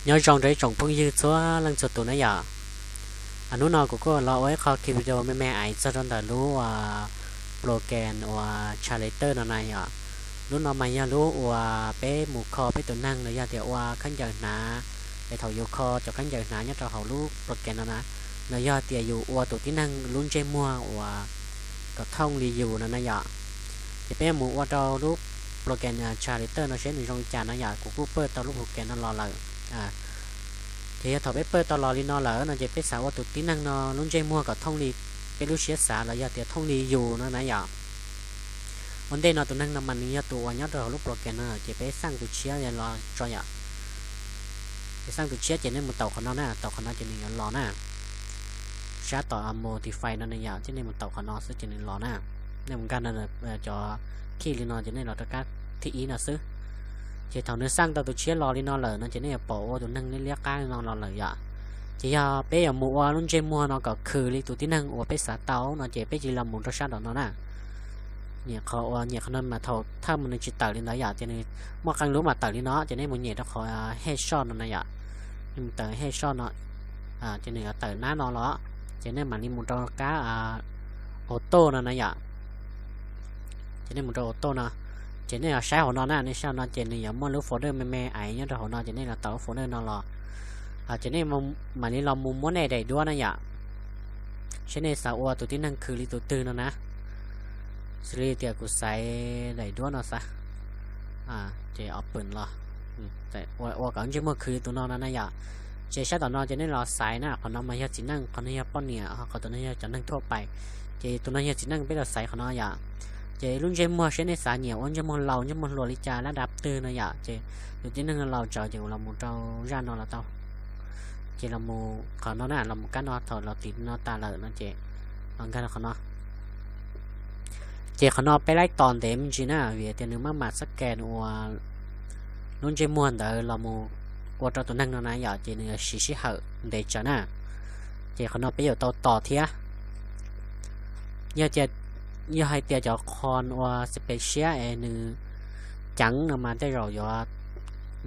Nyob zoo rau ib tsoom phooj ywg txhua leej txhua tus na yom. Hnub no kuv kuj los ua ib qho ki video me me aiv txog rau ntawm lub program uas Translator no na yom. Lub no mas yog lub uas peb mus kho peb tus neeg los yog tias ua khaub ncaws hnav, es thaum yus kho cov khaub ncaws hnav nyob rau hauv lub program no na, los yog tias yus ua tus tib neeg lub ntsej muag uas kom thooj li yus no na yom. Ces peb mus ua rau lub program Translator no seb nws zoo li cas no yom, kuv kuj pawj tau lub program no los lawm. Ces yog thaum peb pawj tau los li no lawm no ces peb xav ua tus tib neeg no lub ntsej muag kom thooj li peb lub siab xav los yog tias thooj li yus no na yom. Ua ntej no tus neeg no mas nws yog tus uas nyob rau hauv lub program no ces peb xaj tus tshiab los tso yom. Peb xaj tus tshiab ces nej mus taus qhov no na, taus qhov no ces nws yuav los na. Sab tom modify no na yom, ces nej mus taus qhov no xwb ces nws los na. Nej mus nkag no, cov khij li no ces nej los rau kab thib ib no xwb. Ces thaum nws xaj tau tus tshiab los li no lawm no ces nej yuav pom ua tus neeg liab liab qab li no los lawm yom. Ces yog peb yuav mus ua lub ntsej muag no kom khwm li tus tib neeg uas peb xav tau no ces peb cia li los mus rau sab tom no na. Nyem qhov uas nyem qhov no mas thaum thawj mas nws tsis tawm li ntawd yom, ces nws muaj qee lub mas tawm li no ces nej mus nyem rau qhov headshot no na yom. Nej mus tawm headshot no, ces nws yuav tawm nab no los, ces nej mam li mus rau kab auto no na yom. Ces nej mus rau auto no, ces nej yuav saib hauv no na, nej saib hauv no ces nws yuav muaj lub folder me me aiv nyob rau hauv no ces nej los taus lub folder no los. Ces nej mam li los mus muab nej daim duab na yom, seb nej xav ua tus tib neeg khwv li tus twg no na. Xws li tias kuv xaiv daim duab no xav, ces open los, ua kom ntsej muag khwv li tus no no na yom. Ces sab tom no ces nej los xaiv na, qhov no mas yog txiv neej, qhov no yog poj niam, qhov tom no yog cov neeg thuaj pais. Ces tus no yog txiv neej, peb los xaiv qhov no yom. Ces lub ntsej muag seb nej xav nyiam ua ntsej muag laus ntsej muag hluas li cas lab dav twg no yom, ces tus tib neeg no laus tsawv ces kuv los mus rau zaj no los tau. Ces los mus qhov no na, los mus kab no, thaum los tim no tas lawm no ces los nkag rau qhov no. Ces qhov no peb laib tos ntev me ntsis na, vim tias nws maj mam scan ua lub ntsej muag ntawd los mus ua rau tus neeg no na yom, ces nws yuav siv sij hawm ntev tsawv na. Ces qhov no peb yuav tau tos thiab. Yog tias, yog hais tias cov qhov uas special es nws ceev no mas tej zaum yuav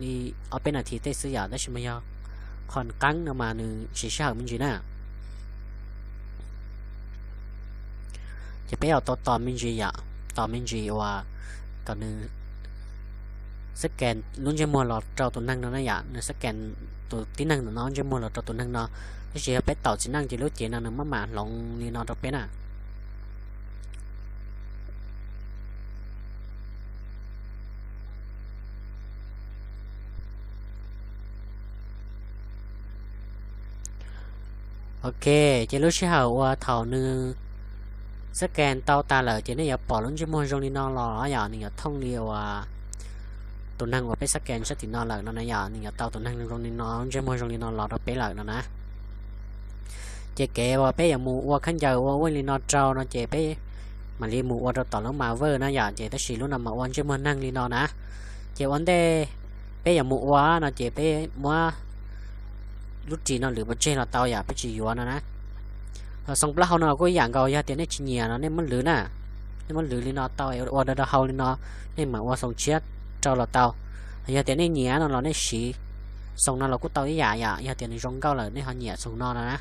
li ob peb nas this tej xwb yom, tab sis mas yog qhov qeeb no mas nws siv sij hawm me ntsis na. Ces peb yuav tau tos me ntsis yom, tos me ntsis uas kom nws scan lub ntsej muag los rau tus neeg no na yom, nws scan tus tib neeg ntawm no ntsej muag los rau tus neeg no. Tab sis yog peb taus txiv neej ces lub cev no nws maj mam hloov li no rau peb na. Ok, ces lub sij hawm uas thaum nws scan tau tas lawm ces nej yuav pom lub ntsej muag zoo li no los yom, nws yuav thooj li uas tus neeg uas peb scan sab tim no lawm no na yom, nws yuav tau tus neeg zoo li no, ntsej muag zoo li no los rau peb lawm no na. Ces kev uas peb yuav mus ua khaub ncaws ua ua li no rau no ces peb mam li mus ua rau tom lub ma vej na yom, ces tab sis lub no mas ua ntsej muag neeg li no na. Ces ua ntej peb yuav mus ua no ces peb muab lub ris no lwv pov tseg los tau yom, peb tsis yuav no na. Xoo plaub hau no kuj ib yam nkaus, yog tias nej tsis nyiam no nej muab lwv na, nej muab lwv li no tau, ua da da hau li no, nej mam ua xoo tshiab rau los tau. Yog tias nej nyiam no los nej siv xoo no los kuj tau ib yam yom, yog tias nws zoo nkauj lawm nej ho nyiam xoo no no na.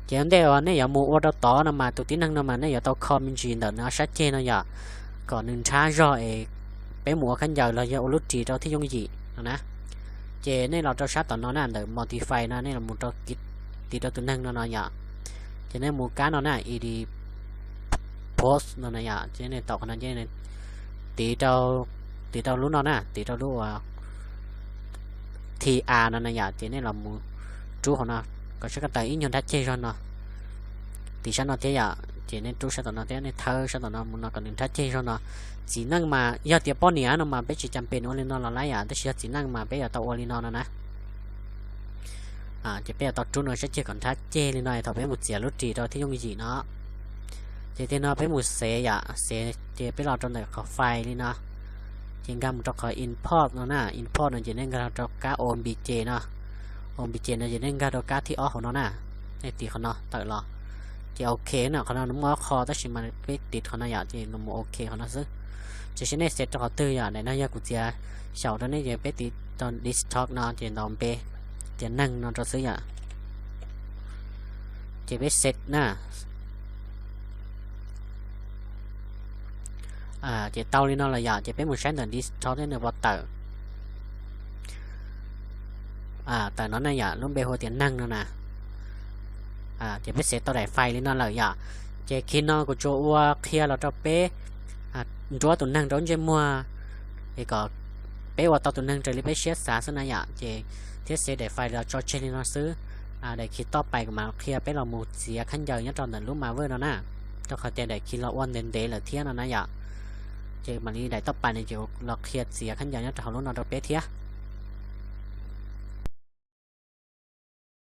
Ces ua ntej uas nej yuav mus ua rau tod no mas tus tib neeg no mas nej yuav tau kho me ntsis ntawm nws ob sab ceg no yom, kom nws nrhab zog es peb mus ua khaub ncaws los yog ua lub ris rau thiaj yooj yim no na. Ces nej los rau sab tom no na, ntawm modify no nej los mus rau, tiv rau tus neeg no no yom. Ces nej mus kab no na, edit pose no na yom, ces nej taus qhov no ces tiv rau, tiv rau lub no na, tiv rau lub uas T R no na yom, ces nej los mus rub hauv no kom sab ko taw ib nyuag nrhab ceg zog no. Tiv sab no thiab yom, ces nej rub sab tom no thiab, nej thawb sab tom no mus no kom nws nrhab ceg zog no. Txiv neej mas yog tias poj niam no mas peb tsis cas pes ua li no los lawm yom, tab sis yog txiv neej mas peb yuav tau ua li no no na. Ces peb yuav tau rub no sab ceg kom nrhab ceg li no thaum peb mus txiav lub ris rau thiaj yooj yim no. Ces tiag no peb mus xev yom, xev ces peb los rau ntawm qhov file li no, ces nkag mus rau qhov import no na, import no ces nej nkag rau kab obj no, obj no ces nej nkag rau kab thib ob hauv no na, nej tiv qhov no tawm los. Ces ok na, qhov no nws muaj ob qho tab sis mas peb tiv qhov no yom, ces nws mus ok qhov no xwb. Ces seb nej xev rau qhov twg yom, daim no yog kuv txiav xyaum rau nej ces peb tiv Rau desktop no ces ntaus npe tias neeg no rau xwb yom. Ces peb save na. Ces tau li no lawm yom, ces peb mus saib ntawm desktop thiab nws puas tawm. Tawm no na yom, lub npe hu tias neeg no na. Ces peb save tau daim file li no lawm yom. Ces khi no kuv tsuas ua qhia los rau peb nruab tus neeg rau ntsej muag, es kom peb ua tau tus neeg raws li peb siab xav xwb na yom. Ces thiab save daim file los tso tseg li no xwb. Daim khi toj pais kuv mam qhia peb los mus txiav khaub ncaws nyob rau ntawm lub Maven no na, rau qhov tias daim khi los ua ntev ntev lawm thiab no na yom. Ces mam li daim toj pais no ces los qhia txiav khaub ncaws nyob rau hauv lub no rau peb thiab.